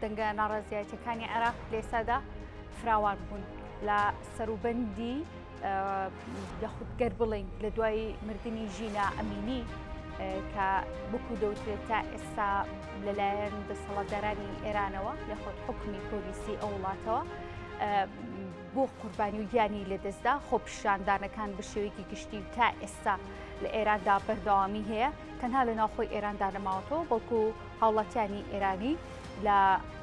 دەنگە ناڕەزایەتیەکانی عێراق لە ئێستادا فراوان بوون لە سەروبەندی یاخود گەر بڵین لە دوای مردنی ژینا ئەمینی کە وەکو دەوترێت تا ئێستا لەلایەن دەسەڵاتدارانی ئێرانەوە یاخود حکومی پۆلیسی ئەو وڵاتەوە بۆ قوربانی و گیانی لەدەستدا خۆپیشاندانەکان بە شێوەیەکی گشتی تا ئێستا لە ئێراندا بەردەوامی هەیە تەنها لە ناوخۆی ئێراندا نەماوەتەوە بەڵکو هاوڵاتیانی ئێرانی لە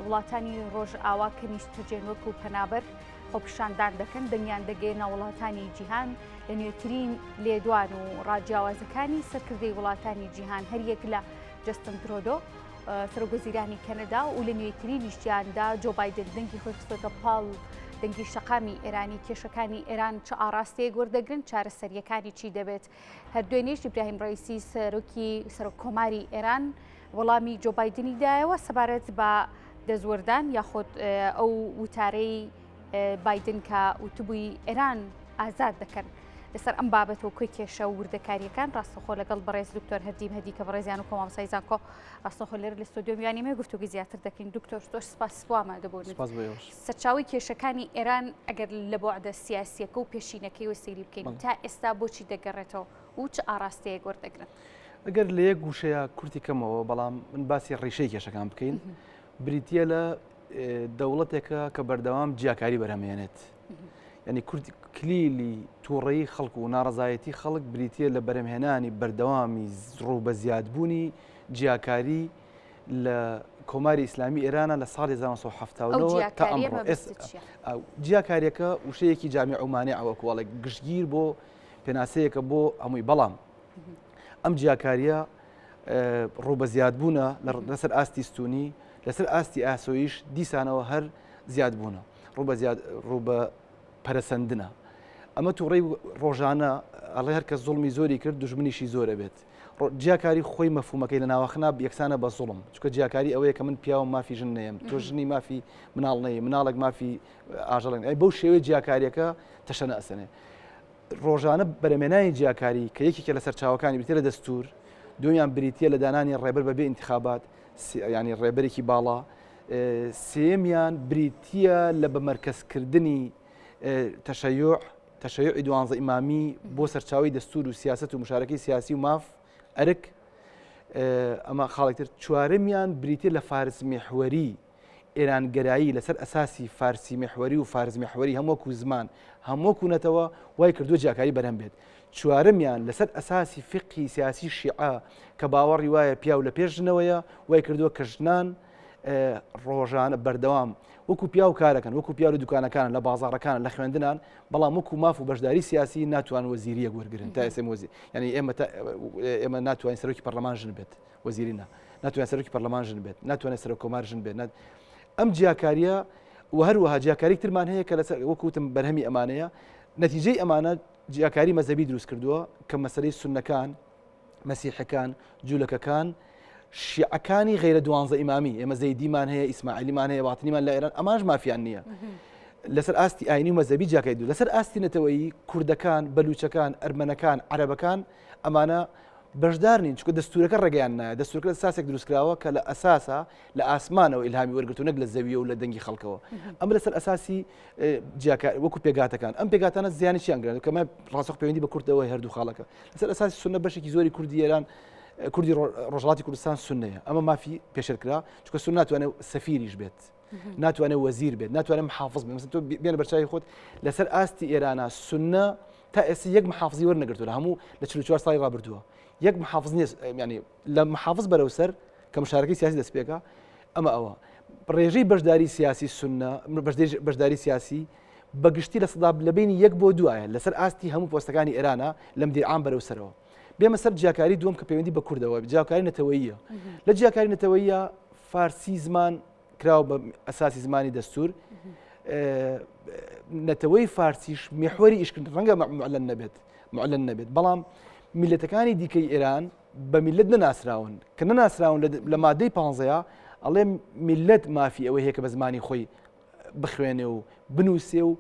وڵاتانی ڕۆژئاوا کە نیشتەجێن وەکو پەنابەر خۆپیشاندان دەکەن دەنگیان دەگەیەنە وڵاتانی جیهان لە نوێترین لێدوان و ڕاجیاوازەکانی سەرکردەی وڵاتانی جیهان هەریەک لە جەستن ترۆدۆ سەرۆکوەزیرانی کەنەدا و لە نوێترینیشیاندا جۆ بایدن دەنگی خۆی خستۆتە پاڵ دەنگی شەقامی ئێرانی کێشەکانی ئێران چ ئاراستەیەک وەردەگرن چارەسەریەکانی چی دەبێت هەر دوێنێش ئیبراهیم ڕئیسی سەرۆکی سەرۆک کۆماری ئێران وەڵامی جۆ بایدنی دایەوە سەبارەت بە دەستوەردان یاخود ئەو وتارەی بایدن کە وتبووی ئێران ئازاد دەکەن. لەسەر ئەم بابەت و کۆی کێشە و وردەکاریەکان ڕاستەخۆ لەگەڵ بەڕێز دکتۆر هەردی مەهدی کە بەڕێزیان و کۆمامسای زانکۆ ڕاستەخۆ لێرە لە ستۆدیۆم یانی مێ گفتوگوی زیاتر دەکەین دکتۆر زۆر سپاس بۆ ئامادەبوونت. سپاس بۆ ئێوەش. سەرچاوەی کێشەکانی ئێران ئەگەر لە بوعدە سیاسیەکە و پێشینەکەی و سەیری بکەین تا ئێستا بۆچی دەگەڕێتەوە و چ ئاراستەیەک وەردەگرن؟ ئەگەر لە یەک وشەیە کورتی کەمەوە بەڵام من باسی ڕیشەی کێشەکان بکەین بریتە لە دەوڵەتێکە کە بەردەوام جیاکاری بەرهەمێنێت ینی کورد کلیلی تووڕەی خەڵک و ناڕزایەتی خەڵک بریتە لە بەرەمهێنانی بەردەوامی ڕوو بە زیادبوونی جیاکاری لە کۆماری ئیسلامی ئێرانە لە ساڵی 1970 تا ئەمڕۆ جیاکاریەکە وشەیەکی جامی عمانێ ئەوەکوڵێک گشتگیر بۆ پێناسەیەکە بۆ هەمووی بەڵام ئەم جیاکاریە ڕوو بە زیادبوونە لەسەر ئاستی ستونی لەسەر ئاستی ئاسۆیش دیسانەوە هەر زیادبوونە ڕوو بە زیاد ڕوو بە پەرەسەندنە ئەمە تووڕەی ڕۆژانە ئەڵێ هەر کە زوڵمی زۆری کرد دژمنیشی زۆرە بێت جیاکاری خۆی مەفهومەکەی لە ناوەخنا یەکسانە بە زوڵم چکە جیاکاری ئەوەیە کە من پیاوم مافی ژن نەیەم تۆ ژنی مافی مناڵ نەیە مناڵێک مافی ئاژەڵێن ئەی بەو شێوەیە جیاکاریەکە تەشەنە ئەسەنێ ڕۆژانە بەرەمێنانی جیاکاری کە یەکێکە لە سەرچاوەکانی بریتە لە دەستور دومیان بریتە لە دانانی ڕێبەر بەبێ ئینتخابات ینی ڕێبەرێکی باڵا سێمیان بریتە لە بە مەرکەزکردنی تەشەیوع تەشەیوعی دوانزە ئیمامی بۆ سەرچاوی دەستور و سیاست و مشارەکەی سیاسی و ماف ئەرک ئەمە خاڵێکتر چوارەمیان بریتە لە فارس میحوەری ئێرانگەرایی لەسەر ئەساسی فارسی میحوەری و فارس میحوەری هەم وەکو زمان هەم وەکو نەتەوە وای کردووە جیاکاری بەرهەم بێت. چوارەمیان لەسەر ئەساسی فیقهی سیاسی شیعە کە باوەڕی وایە پیاو لە پێش ژنەوەیە وای کردووە کە ژنان ڕۆژانە بەردەوام وەکو پیاو کارەکەن وەکو پیاو لە دوکانەکان لە بازاڕەکان لە خوێندنان بەڵام وەکو ماف و بەشداری سیاسی ناتوان وەزیریەک وەرگن تا ئێستا وەزیر یعنی ئێمە ئێمە ناتوانین سەرۆکی پەرلەمان ژن بێت وەزیری نا ناتوانێت سەرۆکی پەرلەمان ژن بێت ناتوانێت سەرۆک کۆمار ژن بێت ئەم جیاکاریە و هەروەها جیاکاری ترمان هەیە کە لەسەر وەکوتم بەرهەمی ئەمانەیە نەتیجەی ئەمانە جیاکاری مەزەبی دروست کردووە کە مەسلەی سونەکان مەسیحەکان جوولەکەکان شیعەکانی غیرە دوانزە ئیمامی ئێمە زەیدیمان هەیە ئیسماعیلیمان هەیە واتنیمان لە ئێران ئەماش مافیان نییە لەسەر ئاستی ئاینی و مەزەبی جیاکاری دوو لەسەر ئاستی نەتەوەیی کوردەکان بەلوچەکان ئەرمەنەکان عەرەبەکان ئەمانە بەشدار نین چونکە دەستورەکە ڕێگەیان نایە دەستورەکە لە ساسێک دروستکراوە کە لە ئەساسا لە ئاسمانەوە ئیلهامی وەرگرتو نەک لە زەویە و لە دەنگی خەڵکەوە ئەم لەسەر ئەساسی جیاکار وەکو پێگاتەکان ئەم پێگاتانە زیانی چیان گرن کەمە ڕاستەخ پەیوەندی بە کوردەوە هەردوو خاڵەکە لەسەر ئەساسی سوننە بەشێکی زۆری کوردی ئێران کوردی ڕۆژهەڵاتی کوردستان سوننەیە ئەمە مافی پێشێل کرا چونکە سوننە ناتوانێت سەفیریش بێت ناتوانێت وەزیر بێت ناتوانێت محافظ بێت مثلا تۆ بێنە بەرچاوی خۆت لەسەر ئاستی ئێرانە سوننە تا ئێستا یەک محافزی وەرنەگرتووە لە هەموو لە 44 ساڵی ڕابردووە یەک محافز نییە ینی لە محافز بەرەو سەر کە مشارەکەی سیاسی دەست پێکە ئەمە ئەوە ڕێژەی بەشداری سیاسی سوننە بەشداری سیاسی بەگشتی لە سەدا لە بینی یەک بۆ دوایە لەسەر ئاستی هەموو پۆستەکانی ئێرانە لەم دیرعام بەرەو سەرەوە بێمە سەر جیاکاری دووەم کە پەیوەندی بە کوردەوە جیاکاری نەتەوەیە لە جیاکاری نەتەوەیە فارسی زمان کراوە بە ئەساسی زمانی دەستور نەتەوەی فارسیش میحوەری ئیشکردن ڕەنگە معلن نەبێت معلن نەبێت بەڵام میلەتەکانی دیکەی ئێران بە میلەت نەناسراون کە نەناسراون لە مادەی پانزەیە ئەڵێ میلەت مافی ئەوەی هەیە کە بە زمانی خۆی بخوێنێ و بنووسێ و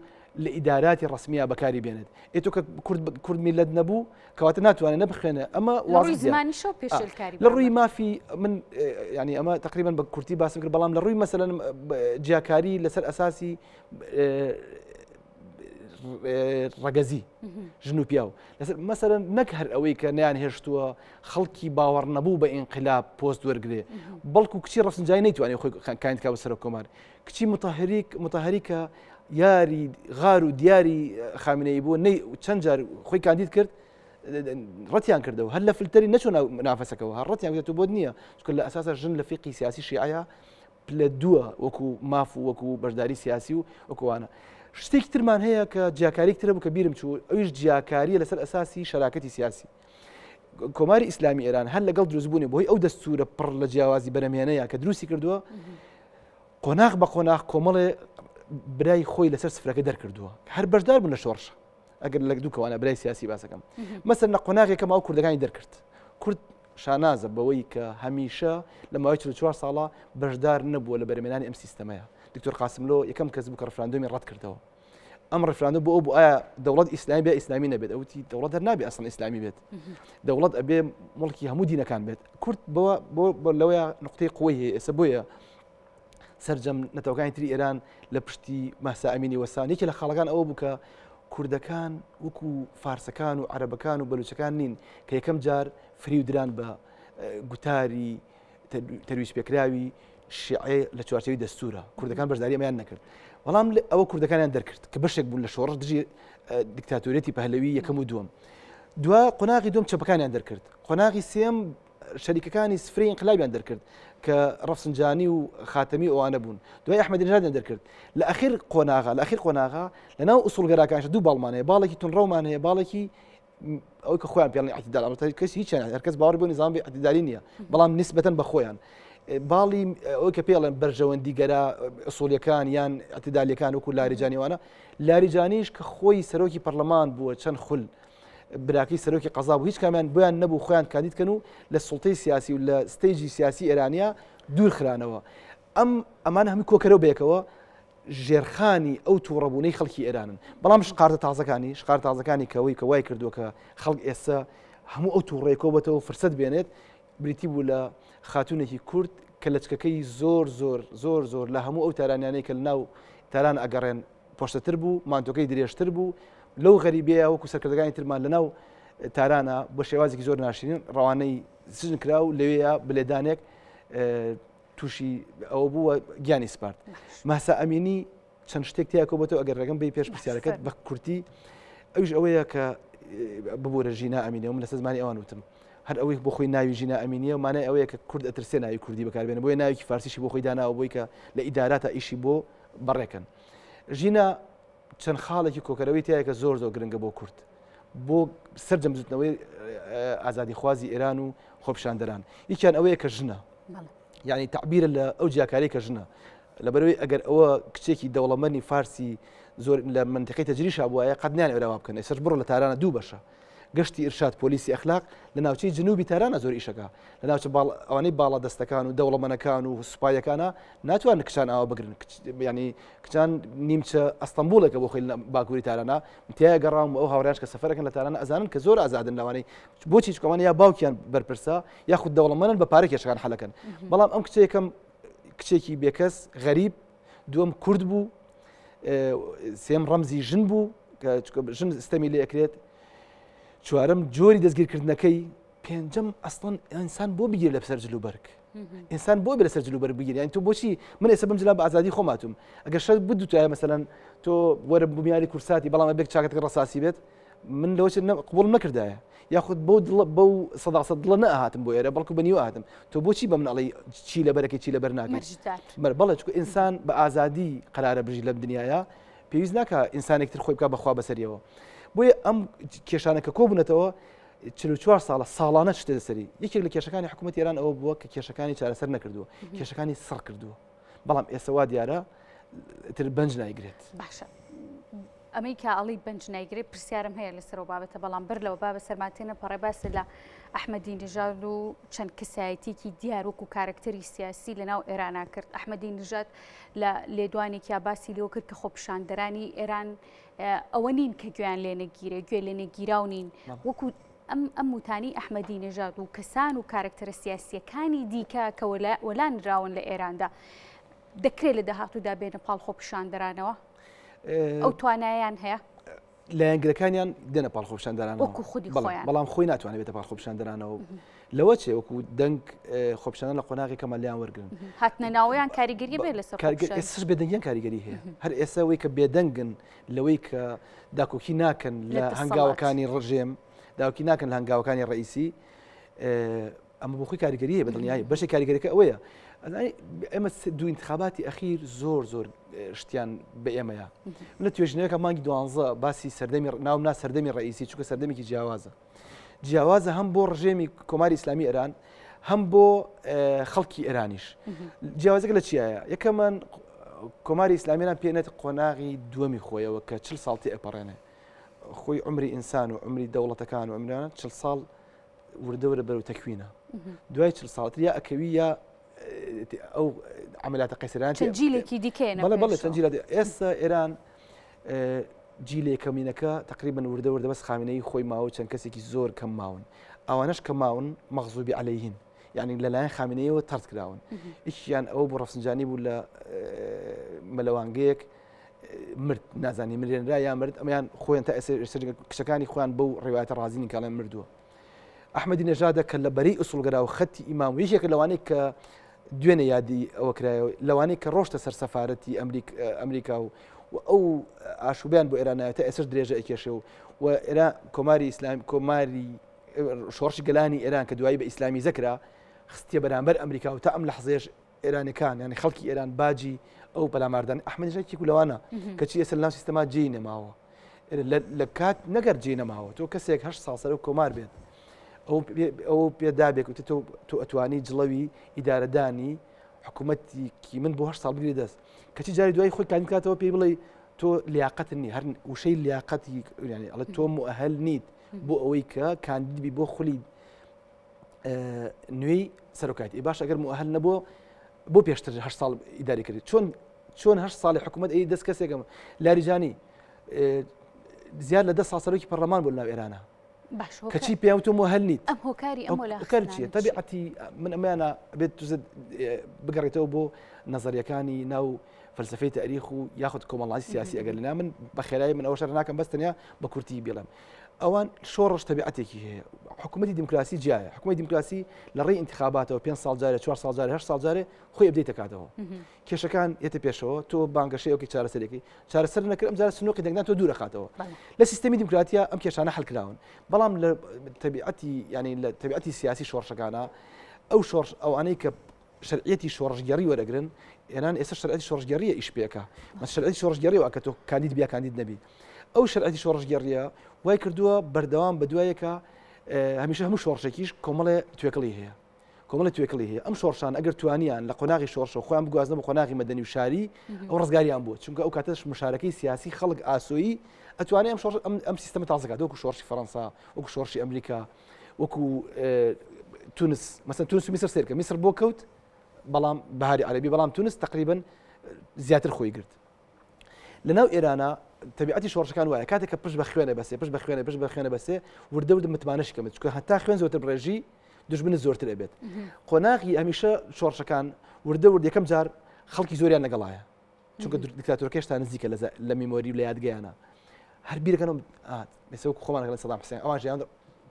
لە ئیداراتی ڕسمییا بەکاری بێنێت. ئێ تۆ کە کورد کورد میلەت نەبوو کەواتە ناتوانێت نەبخوێنێ ئەمە لە ڕووی زمانیشەوە پێشێلکاری لە ڕووی مافی من ینی ئەمە تقریبا بە کورتی باسم کرد بەڵام لە ڕووی مەسەلەن جیاکاری لەسەر ئەساسی ڕەگەزی ژن و پیاو لەسەر مەسەرەن نەک هەر ئەوەی کە نیان هێشتووە خەڵکی باوەڕ نەبوو بە ئینقلاب پۆست وەرگێ بەڵکو کچی ڕەفسنجانی نەیتوانێت خۆی کاندید کا بە سەرۆک کۆمار کچی متەهریک متەهری کە یاری غار و دیاری خامنەیی بوو نەی چەند جار خۆی کاندید کرد ڕەتیان کردەوە هەر لە فلتەری نەچۆ نافەسەکەەوە هەر ڕەتیان کرد بۆت نییە چونکە لە ئەساسە ژن لە فیقی سیاسی شیعەیە پلە دووە وەکو ماف و وەکو بەشداری سیاسی و وەکوانە شتێکی ترمان هەیە کە جیاکاریک ترە بوو کە بیرم چوو ئەویش جیاکاریە لەسەر ئەساسی شەراکەتی سیاسی کۆماری ئیسلامی ئێران هەر لەگەڵ دروستبوونی بۆی ئەو دەستورە پڕ لە جیاوازی بەرەمهێنەیە کە دروستی کردووە قۆناغ بە قۆناغ کۆمەڵێ برای خۆی لەسەر سفرەکە دەرکردووە هەر بەشدار بوون لە شۆڕشە ئەگەر لە دوو کەوانە برای سیاسی باسەکەم مەسەر لە قۆناغێکەم ئەو کوردەکانی دەرکرد کورد شانازە بەوەی کە هەمیشە لە ماوەی 44 ساڵە بەشدار نەبووە لە بەرەمێنانی ئەم سیستەمەیە دکتۆر قاسملۆ یەکەم کەس بوو کە ڕفراندۆمی ڕەت کردەوە ئەم ڕفراندۆم بۆ ئەو بوو ئایا دەوڵەت ئیسلامی بێ ئیسلامی نەبێت ئەوتی دەوڵەت هەر نابێ ئەسڵ ئیسلامی بێت دەوڵەت ئەبێ مڵکی هەموو دینەکان بێت کورد بەوە بۆ لەوەیە نقطەی قوەی هەیە ئێستا بۆیە سەرجەم نەتەوەکانی تری ئێران لە پشتی مەهسا ئەمینی وەستان یەکێ لە خاڵەکان ئەوە بوو کە کوردەکان وەکو فارسەکان و عەرەبەکان و بەلوچەکان نین کە یەکەم جار فریو دران بە گوتاری تەرویج پێکراوی شیعە لە چوارچێوەی دەستورە کوردەکان بەشداری ئەمەیان نەکرد بەڵام ئەوە کوردەکانیان دەرکرد کە بەشێک بوون لە شۆڕش دژی دیکتاتۆریەتی پەهلەوی یەکەم و دووەم دوا قۆناغی دوم چەپەکانیان دەرکرد قۆناغی سێم شەریکەکانی سفرەی ئینقلابیان دەرکرد کە ڕەفسنجانی و خاتەمی ئەوانە بوون دوای ئەحمەدی نژادیان دەرکرد لە ئەخیر قۆناغا لە ئەخیر قۆناغا لە ناو ئوسوڵگەراکانش دوو باڵمان هەیە باڵێکی تونڕەومان هەیە باڵێکی ئەوەی کە خۆیان پێڵێن اعتدال ئەڵبەتە کەس هیچیان هەر کەس باوەڕی بۆ نظام اعتدالی نییە بەڵام نسبەتەن بە خۆیان باڵی ئەوەی کە پێڵێن بەرژەوەندی گەرا ئوسوڵیەکان یان اعتدالیەکان وەکو لاریجانی وانە لاریجانیش کە خۆی سەرۆکی پەرلەمان بووە چەند خول براکەی سەرۆکی قەزا بوو هیچ کامیان بۆیان نەبوو خۆیان کاندید کەن و لە سوڵتەی سیاسی و لە stage ی سیاسی ئێرانیا دوور خرانەوە ئەم ئەمان هەمووی کۆکەرەوە بەیەکەوە ژێرخانی ئەو تووڕەبوونەی خەڵکی ئێرانن بەڵام شقارتە تازەکانی شقار تازەکانی کەەوەی کە وای کردووە کە خەڵک ئێستا هەموو ئەو تووڕەیە کۆبەتەوە فرسەت بێنێت بریتی بوو لە خاتونێکی کورد کە لەچکەکەی زۆر زۆر زۆر زۆر لە هەموو ئەو تارانیانەی کە لە ناو تاران ئەگەڕێن پۆشتەتر بوو، مانتۆکەی درێژتر بوو، لەو غەریبیەیە وەکو سەرکردەکانی ترمان لەناو تارانە بە شێوازێکی زۆر ناشرین ڕەوانەی سجن کرا و لەوێیە بلێدانێک تووشی ئەوە بوو گیانی سپارد. مەهسا ئەمینی چەند شتێک تیا کۆبەتەوە ئەگەر ڕێگەم بی پێش پرسیارەکەت بە کورتی ئەویش ئەوەیە کە ببوورە ژینا ئەمینی و من لەسەر زمانی ئەوان وتم هەر ئەوەی بۆ خۆی ناوی ژینا ئەمینیە و مانای ئەوەیە کە کورد ئەترسێ ناوی کوردی بەکاربێنە بۆیە ناوێکی فارسیشی بۆ خۆی داناوە بۆی کە لە ئیداراتا ئیشی بۆ بەڕێکەن. ژینا چەند خاڵێکی کۆکەرەوەی تایە کە زۆر زۆر گرنگە بۆ کورد بۆ سەرجەم بزوتنەوەی ئازادیخوازی ئێران و خۆپیشاندەران یەکیان ئەوەیە کە ژنە یعنی تعبیرە لە ئەو جیاکاری کە ژنە لەبەرەوەی ئەگەر ئەوە کچێکی دەوڵەمەنی فارسی زۆر لە منتیقی تەجریشا بوایە قەت نیان ئێرەوا بکەن ئێسش بڕۆ لە تارانە دوو بەشە گەشتی ئیرشاد پۆلیسی ئەخلاق لە ناوچەی جنوبی تارانە زۆر ئیشەکە لە ناوچە باڵ ئەوانەی باڵا دەستەکان و دەوڵەمەنەکان و سوپایەکانە ناتوانن کچان ئاوا بگرن ینی کچان نیمچە ئەستەمبولێکە بۆ خۆی لە باکووری تارانە تیا گەڕام و ئەو هاوڕێیانش کە سەفەرەکەن لە تارانە ئەزانن کە زۆر ئازادن لەوانەی بۆچی چکەوانە یا باوکیان بەرپرسە یاخود دەوڵەمەنن بە پارە کێشەکان حەلەکەن بەڵام ئەم کچێکم کچێکی بێکەس غەریب دووەم کورد بوو سێم ڕەمزی ژن بوو کە ژن ستەمی لێ ئەکرێت چوارەم جۆری دەستگیرکردنەکەی پێنجەم ئەسڵەن ئینسان بۆ بگیر لە سەر جلوبەرگ ئینسان بۆ بێ لەسەر جلوبەرگ بگیر یانی تۆ بۆچی من ئێستا بم جلا بە ئازادی خۆم هاتووم ئەگەر شەرت بدوتایە مەسەلەن تۆ وەرە بمیاری کورساتی بەڵام ئەبێت چاکەتەکە ڕەساسی بێت من لەوە قبوڵم نەکردایە یاخود بەو دڵ بەو سەداسە دڵە نەهاتم بۆ ئێرە بەڵکو بە نیوە هاتم تۆ بۆچی بە من ئەڵێی چی لەبەرەکەی چی لەبەر ناکەی مەر بەڵێ چونکە ئینسان بە ئازادی قەرارە بژی لەم دنیاە پێویست ناکە ئینسانێک تر خۆی بکە بەخوا بەسەریەوە بۆیە ئەم کێشانە کە کۆبوونەتەوە 44 ساڵە ساڵانە شتێ لەسەری یەکێک لە کێشەکانی حکوومەت ئێران ئەوە بووە کە کێشەکانی چارەسەر نەکردووە کێشەکانی سڕ کردووە بەڵام ئێستا وا دیارە تر بەنج نایگرێت باشە. ئەمەی کە ئەڵی بەنج نایگرێ پرسیارم هەیە لەسەر ئەو بابەتە بەڵام بەر لەوە با بەسەرمان تێنەپەڕێ باست لە ئەحمەدی نژاد و چەند کەسایەتیکی دیار وەکو کارەکتەری سیاسی لە ناو ئێرانا کرد ئەحمەدی نژاد لە لێدوانێکیا باسی لەوە کرد کە خۆپیشاندەرانی ئێران ئەوە نین کە گوێیان لێ نەگیرێ گوێ لێ نەگیراو نین وەکو ئەم ئەم وتانی ئەحمەدی نژاد و کەسان و کارەکتەرە سیاسیەکانی دیکە کە وەلا نراون لە ئێراندا دەکرێت لە داهاتوودا بێنە پاڵ خۆپیشاندەرانەوە؟ ئەو توانایان هەیە؟ لایەنگرەکانیان دێنە پاڵ خۆپیشاندەرانەوە وەکو خودی خۆیان بەڵام خۆی ناتوانێت بێتە پاڵ خۆپیشاندەرانەوە لەوە چێ وەکو دەنگ خۆپیشاندان لە قۆناغی کەمە لیان وەرگن هاتنە ناوەیان کاریگەری بێ لەسەر ئێستاش بێدەنگیان کاریگەری هەیە هەر ئێستا وەی کە بێدەنگن لەوەی کە داکۆکی ناکەن لە هەنگاوەکانی ڕژێم داکۆکی ناکەن لە هەنگاوەکانی ڕئیسی ئەمە بۆ خۆی کاریگەری هەیە بە دڵنیایی بەشێک کاریگەریەکە ئەوەیە ئەزانی ئێمە دوو انتخاباتی ئەخیر زۆر زۆر شتیان بە ئێمەیە من لە توێژینەوەکە مانگی دوانزە باسی سەردەمی ناوم نا سەردەمی ڕئیسی چونکە سەردەمێکی جیاوازە جیاوازە هەم بۆ ڕژێمی کۆماری ئیسلامی ئێران هەم بۆ خەڵکی ئێرانیش جیاوازەکە لە چیایە یەکەمان کۆماری ئیسلامیان پێنێت قۆناغی دووەمی خۆیەوە کە چل ساڵ تێ ئەپەڕێنێ خۆی عمری ئینسان و عمری دەوڵەتەکان و عمران چل ساڵ وردە وردە بەرەو تەکوینە دوای چل ساڵتر یا ئەکەوی یا ئەو عملاتە قەیسەران چەند جیلێکی دیکە بەڵێ بەڵێ چەند جیلە ئێستا ئێران جیلێ کەمینەکە تقریبا وردە وردە بەس خامنەی خۆی ماوە چەند کەسێکی زۆر کەم ماون ئەوانش کە ماون مەغزوبی عەلەیهین یعنی لەلایەن خامنەیەوە تەرد کراون یەکیان ئەوە بۆ ڕەفسنجانی بوو لە مەلەوانگەیەک مرد نازانی مرێنرا یا مرد ئەمیان خۆیان تا ئێستا کچەکانی خۆیان بەو ڕێوایەتە ڕازی کاڵێن مردووە ئەحمەدی نەژادە کە لە بەرەی ئوسوڵگەرا و خەتی ئیمام و یەکێکە لەوانەی کە دوێنێ یادی ئەوە کرایەوە لەوانەی کە ڕۆشتە سەر سەفارەتی ئەمریکا و و ئەو ئاشوبیان بۆ ئێران نایەتە ئێسش درێژە ئەکێشێ و و ئێران کۆماری ئیسلام کۆماری شۆڕشی گەلانی ئێران کە دوایی بە ئیسلامی زەکرا خستیە بەرامبەر ئەمریکا و تا ئەم لەحزەیەش ئێرانەکان یانی خەڵکی ئێران باجی ئەو پەلاماردان ئەحمەدی نەژاد یەکێک لەوانە کەچی ئێستا لەناو سیستەما جێی نەماوە لە کات نەگەر جێ نەماوە تۆ کەسێک هەشت ساڵ سەرۆک کۆمار بێت ئەو ئەو پێدا بێک وتە تۆ تۆ ئەتوانی جڵەوی ئیدارەدانی حکوومەتێکی من بۆ هەشت ساڵ بگری دەست کەچی جاری دوای خۆی کاندید کاتەوە پێی بڵێ تۆ لیاقەت نی هەر وشەی لیاقەتی یعنی ئەڵێ تۆ مؤهل نیت بۆ ئەوەی کە کاندید بی بۆ خولی نوێی سەرۆکایەتی باش ئەگەر مؤهل نەبوو بۆ پێشتر هە ساڵ ئیداری کرد چۆن چۆن هە ساڵی حکوومەت ئەی دەست کەسێکم لاریجانی زیاد لە ده ساڵ سەرۆکی پەرلەمان بۆ ناو ئێرانە کەچی پێیان تۆ مؤهل نیت ئەم هۆکاری ئەم هۆکار چییە تەبیعەتی من ئەمانە بێت توزت بگەڕێتەوە بۆ نەزەریەکانی ناو فەلسفەی تاریخ و یاخود کۆمەڵاتی سیاسی ئەگەر لەنا من بە خێرایی من ئەوە شەر ناکەم بەس تەنیا بە کورتی بڵێم ئەوان شۆڕش تەبیعەتێکی هەیە حکوومەتی دیموکراسی جیایە حکوومەتی دیموکراسی لە ڕێی ئینتخاباتەوە پێ ساڵ جارێ چوار ساڵ جارێ هەشت ساڵ جارێ خۆی update دەکاتەوە کێشەکان یەتە پێشەوە تۆ بانگەشەیەکی چارەسەرێکی چارەسەر نەکرد ئەم جارە سنووقی دەنگدان تۆ دوورەخاتەوە لە سیستەمی دیموکراتیا ئەم کێشانە حلکراون بەڵام لە تەبیعەتی ینی لە تەبیعەتی سیاسی شۆڕشەکانە ئەو شۆڕش ئەوانەی کە شەرعیەتی شۆڕشگێڕی وەرەگرن، ئێران ئێستا شەرعیەتی شۆڕشگێڕیە ئیش پێکا، مەس شەرعیەتی شۆڕشگێڕی وا کە تۆ کاندید بیا کاندید نەبی. ئەو شەرعیەتی شۆڕشگێڕیە وای کردووە بەردەوام بە دوایەکە هەمیشە هەموو شۆڕشێکیش کۆمەڵێ توێکڵی هەیە. کۆمەڵی توێکڵی هەیە ئەم شۆڕشان ئەگەر توانیان لە قۆناغی شۆڕشەوە خۆیان بگوازنە بۆ قۆناغی مەدەنی و شاری ئەو ڕزگاریان بووە چونکە ئەو کاتەش مشارەکەی سیاسی خەڵک ئاسۆیی ئەتوانێت ئەم شۆڕش ئەم سیستەمە تازە کات وەکو شۆڕشی فەڕەنسا وەکو شۆڕشی ئەمریکا وەکو تونس مەسەن تونس و میسر سێرکە میسر بۆ کەوت بەڵام بەهاری عەربی بەڵام تونس تقریبن زیاتر خۆی گرت لە ناو ئێرانە تەبیعەتی شۆڕشەکان وایە کاتێک کە پشت بە خوێنە بەسێ پشت بە خوێنە پشت بە خوێنە بەسێ وردە وردە متمانەش کەمت چونکە هەتا خوێن زۆرتر بڕێژی دژمنت زۆرتر ئەبێت قۆناغی هەمیشە شۆڕشەکان وردە ورد یەکەم جار خەڵکی زۆریان لەگەڵایە چونکە دیکتاتۆرەکە هێشتا نزیکە لە memory و لە یادگەیانە هەر بیرەکەنەوە ئێستا وەکو خۆمان لەگەڵ سەدام حسێن ئەوان ژیان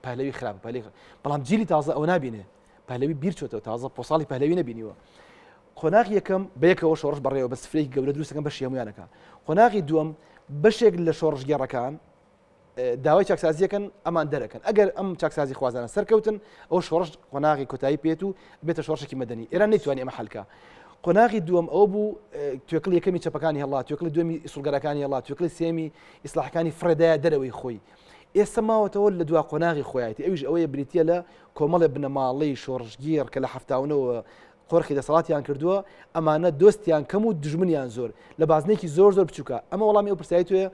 پەهلەوی خراپ پەهلەوی بەڵام جیلی تازە ئەوە نابینێ پەهلەوی بیر چۆتەوە تازە پۆساڵی پەهلەوی نەبینیوە قۆناغی یەکەم بەیەکەوە شۆڕش بەڕێوە بە سفرێکی گەورە دروستەکەن بەشی هەمویانەکە قۆناغی دووەم بەشێک لە شۆڕشگێڕەکان داوای چاکسازیەکەن ئەمان دەرەکەن ئەگەر ئەم چاکسازی خوازانە سەرکەوتن ئەو شۆڕش قۆناغی کۆتایی پێێت و بێتە شۆڕشێکی مەدەنی ئێران نەیتوانی ئەمە حلکە قۆناغی دووەم ئەو بوو توێکڵ یەکەمی چەپەکانی هەڵا توێکڵی دووەمی ئوسوڵگەراکانی هەڵا توێکڵی سێمی ئیسلاحەکانی فڕێدایە دەرەوەی خۆی ئێستا ماوەتەوە لە دوا قۆناغی خۆیەتی ئەویش ئەوەیە بریتە لە کۆمەڵێ بنەماڵەی شۆڕشگێڕ کە لە هەفتاونەوە قۆرخی دەسەڵاتیان کردووە ئەمانە دۆستیان کەم و دژمنیان زۆر لە بازنێکی زۆر زۆر بچووکە ئەمە وەڵامی ئەو پرسیاری توێ.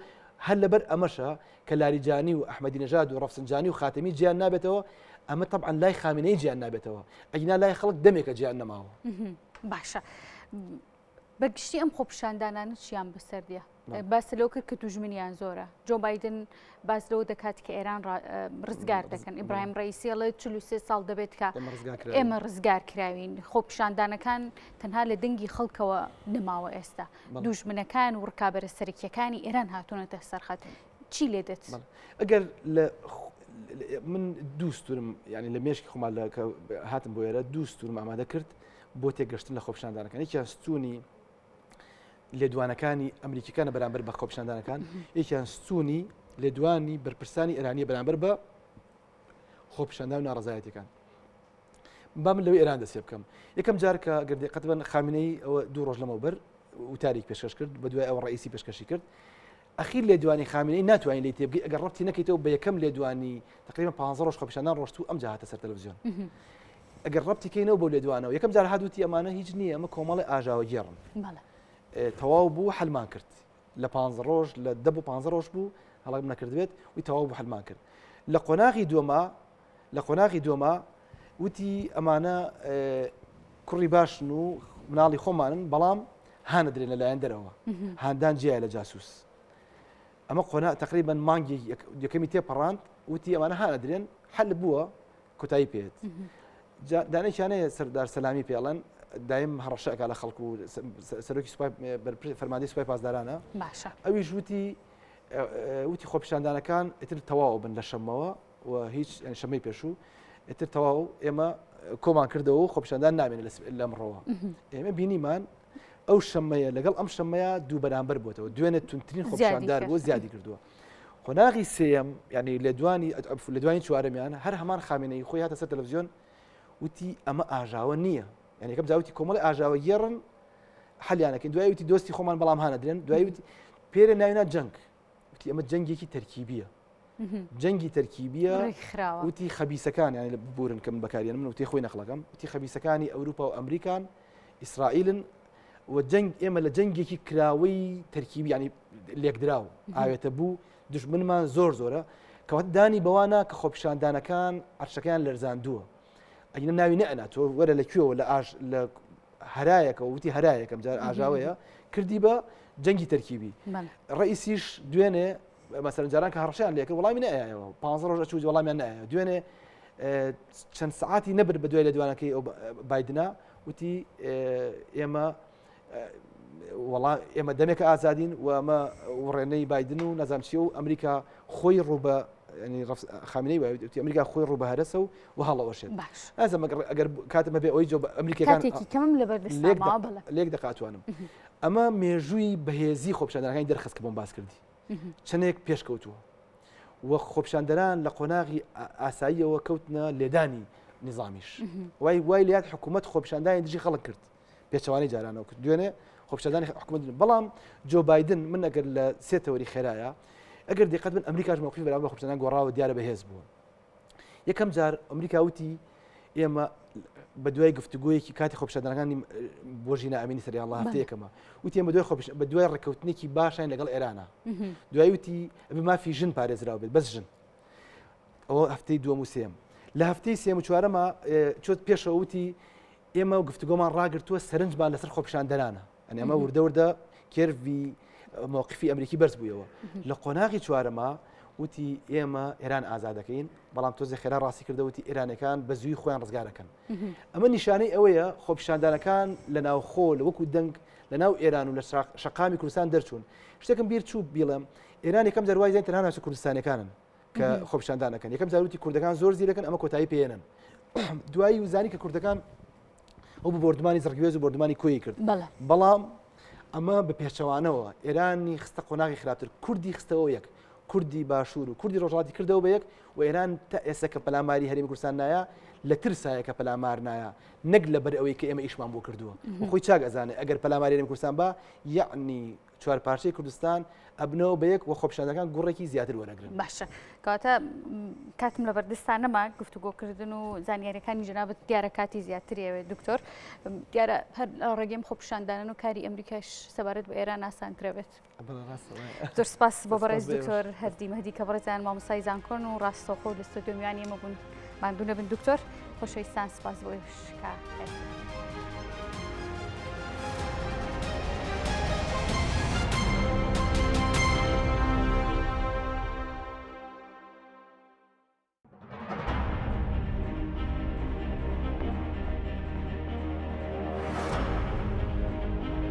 هەر لەبەر ئەمەشە کە لاریجانی و ئەحمەدی نەژاد و ڕەفسنجانی و خاتەمی جیان نابێتەوە، ئەمە تەبعەن لای خامنەیی جیان نابێتەوە، ئەگینا لای خەڵک دەمێکە جیان نەماوە. باشە بە گشتی ئەم خۆپیشاندانانە چیان بەسەر دێ؟ باس لەوە کرد کە دوژمنیان زۆرە. جۆ بایدن باس لەوە دەکات کە ئێران ڕزگار دەکەن. ئیبراهیم ڕەئیسی ئەڵێ 43 ساڵ دەبێت کە ئێمە ڕزگار کراوین. خۆپیشاندانەکان تەنها لە دەنگی خەڵکەوە نەماوە ئێستا. دوژمنەکان و ڕکابەرە سەرەکیەکانی ئێران هاتوونەتە سەرخەت چی لێ دێت؟ ئەگەر لە من دوو ستونم ینی لە مێشکی خۆمان لە هاتم بۆ ئێرە دوو ستونم ئامادە کرد بۆ تێگەشتن لە خۆپیشاندانەکان یەکیان ستونی لێدوانەکانی ئەمریکیەکانە بەرامبەر بە خۆپیشاندانەکان یەکیان ستونی لێدوانی بەرپرسانی ئێرانیە بەرامبەر بە خۆپیشاندان و ناڕەزایەتەکان با من لەوەی ئێران دەست پێ بکەم یەکەم جار کە گەر دقەت بن خامنەی ئەوە دوو ڕۆژ لەمەوبەر وتارێک پێشکەش کرد بە دوای ئەوە ڕئیسی پێشکەشی کرد ئەخیر لێدوانی خامنەی ناتوانین لێی تێبگەی ئەگەر ڕەبتی نەکەیتەوە بە یەکەم لێدوانی تقریبا 15 ڕۆژ خۆپیشاندان ڕۆشت و ئەم جاهاتە سەر تەلەڤزیۆن ئەگەر ڕەبتی کەینەوە بۆ لێدوانەوە یەکەم جار هات وتی ئەمانە هیچ نییە ئەمە کۆمەڵی ئاژاوەگێڕن تەواو بوو حلمان کرد لە پ ڕۆژ لە دە بۆ پ ڕۆژ بوو هەڵم نەکردبێت وی تەواو بوو حلمان کرد لە قۆناغی دووەما لە قۆناغی دووەما وتی ئەمانە کوڕی باشن و مناڵی خۆمانن بەڵام هانەدرێن لەلایەن دەرەوە هاندان جیایە لە جاسوس ئەمە قۆنا تقریبا مانگی یەکەمی تێپەڕاند وتی ئەمانە هانەدرێن حل بووە کۆتایی پێت دانێکیانەیە سەردار سەلامی پێڵەن دایم هەڕەشەکە لە خەڵکو سەرۆکی سوپای فەرماندەی سوپای پاسدارانە باشە ئەویش وتی وتی خۆپیشاندانەکان ئیتر تەواو بن لە شەممەوە و هیچ یانی شەمەی پێشوو ئیتر تەواو ئێمە کۆمان کردەوە و خۆپیشاندان نامێنێت لەمڕۆوە ئێمە بینیمان ئەو شەمەیە لەگەڵ ئەم شەمەیە دوو بەرامبەر بووتەوە دوێنێ تونترین خۆپیشاندار بوو زیادی کردووە قۆناغی سێیەم ینی لێدوانی لێدوانی چوارەمیان هەر هەمان خامنەیی خۆی هاتە سەر تەلەڤزیۆن وتی ئەمە ئاژاوە نییە یعنی یەکەم جاوتی کۆمەڵی ئاژاوە گێڕن حەلیانەکەین دوای وتی دۆستی خۆمان بەڵام هانەدرێن دوای وتی پێرە ناوینا جەنگ وتی ئەمە جەنگێکی تەرکیبیە جەنگی تەرکیبیە وتی خەبیسەکان یانی ببورن کە من بەکاریان من وتی خۆی نەخڵەکەم وتی خەبیسەکانی ئەوروپا و ئەمریکان ئیسرائیلن و جەنگ ئێمە لە جەنگێکی کراوەی تەرکیبی ینی لێکدراو ئاوێتە بوو دژمنمان زۆر زۆرە کەوات دانی بەوانە کە خۆپیشاندانەکان عەرشەکەیان لەرزاندووە ئەگینە ناوی نەئەنا تۆ وەرە لە کوێوە لە ئاش لە هەرایەکەوە وتی هەرایەکەم جار ئاژاوەیە کردی بە جەنگی تەرکیبی ڕئیسیش دوێنێ مەسەلەن جاران کە هەڕەشەیان لێکرد وەڵامی نەئایەوە پ ڕۆژ ئەچوو وەڵامیان نایە دوێنێ چەند سعاتی نەبرد بە دوای لێدوانەکەی ئەو بایدنا وتی ئێمە وەڵا ئێمە دەمێکە ئازادین و ئەمە وڕێنەی بایدن و نازام چیە و ئەمریکا خۆی ڕوو بە خامنەی وتی ئەمریکا خۆی ڕوو بە هەرەسە و و هەڵەوەشێت ئازم ئەگەر کاتم هەبێ ئەوەی جۆ ئەمریکەکان کەمم لەبەر لێک دەقاتوانم ئەمە مێژووی بەهێزی خۆپیشاندانەکانی دەرخست کە بۆم باس کردی چەندێک پێشکەوتووە و خۆپیشاندەران لە قۆناغی ئاساییەوە کەوتنە لێدانی نظامیش وای وای لات حکوومەت خۆپیشاندانی دژی خەڵک کرد پێچەوانەی جارانەوە کرد دوێنێ خۆپیشاندانی حکوومەت بەڵام جۆ بایدن من ئەگەر لە سێ تەوەری خێرایە ئەگەر دقت من ئەمریکاش موقفی بەرامبەر خۆپیشاندان گۆڕاوە دیارە بەهێز بووە یەکەم جار ئەمریکا وتی ئێمە بە دوای گفتوگۆیەکی کاتی خۆپیشاندانەکانی بۆ ژینا ئەمینی سەری الله هەفتەیەکەمە وتی ئێمە دوای خۆپیش بە دوای ڕێککەوتنێکی باشین لەگەڵ ئێرانە دوای وتی ئەبێ مافی ژن پارێزراو بێت بەس ژن ئەوە هەفتەی دووەم و سێم لە هەفتەی سێم و چوارەمە چۆت پێشەوە وتی ئێمە گفتوگۆمان ڕاگرتووە سەرنجمان لەسەر خۆپیشاندەرانە ئەنی ئەمە وردە وردە curve ی مەوقفی ئەمریکی بەرز بوویەوە لە قۆناغی چوارەما وتی ئێمە ئێران ئازادەکەین بەڵام تۆزێ خێرا ڕاستی کردەوتی ئێرانەکان بە زووی خۆیان ڕزگارەکەن ئەمە نیشانەی ئەوەیە خۆپیشاندانەکان لە ناوخۆ لە وەکو دەنگ لە ناو ئێران و لە شەقامی کوردستان دەرچوون شتێکم بیر چوو بیڵێم ئێران یەکەم جار وای زانی تەنها ناوچە کوردستانەکانن کە خۆپیشاندان ئەکەن یەکەم جار وتی کوردەکان زۆر زیرەکن ئەمە کۆتایی پێێنن دوایی وزانی کە کوردەکان ئەو بە بۆردومانی زڕگوێز و بۆردومانی کۆی کرد بەڵام ئەمە بە پێچەوانەوە ئێرانی خستە قۆناغی خراپتر کوردی خستەوە یەک کوردی باشوور و کوردی ڕۆژهەڵاتی کردەوە بە یەک و ئێران تا ئێستا کە پەلاماری هەرێمی کوردستان نایە لە ترسایە کە پەلامار نایە نەک لەبەر ئەوەی کە ئێمە ئیشمان بۆ کردووە خۆی چاک ئەزانێ ئەگەر پەلاماری هەرێمی کوردستان با یعنی. چوارپارچەی کوردستان ئەبنەوە بە یەک و خۆپیشاندەکان گوڕێکی زیاتر وەرەگرن. باشە کەواتە کاتم لە بەردەستان نەما گفتوگۆکردن و زانیاریەکانی جەنابت دیارە کاتی زیاتری ئەوێت دکتۆر دیارە هەر ڕێگەم خۆپیشاندانن و کاری ئەمریکاش سەبارەت بە ئێران ئاسانترە بێت. زۆر سپاس بۆ بەڕێز دکتۆر هەردی مەهدی کە بەڕێزیان مامۆستای زانکۆن و ڕاستەوخۆ لە ستۆدیۆ میوانی ئێمە بوون. ماندوو نەبن دکتۆر خۆشەویستان سپاس بۆ ئێوەش کە.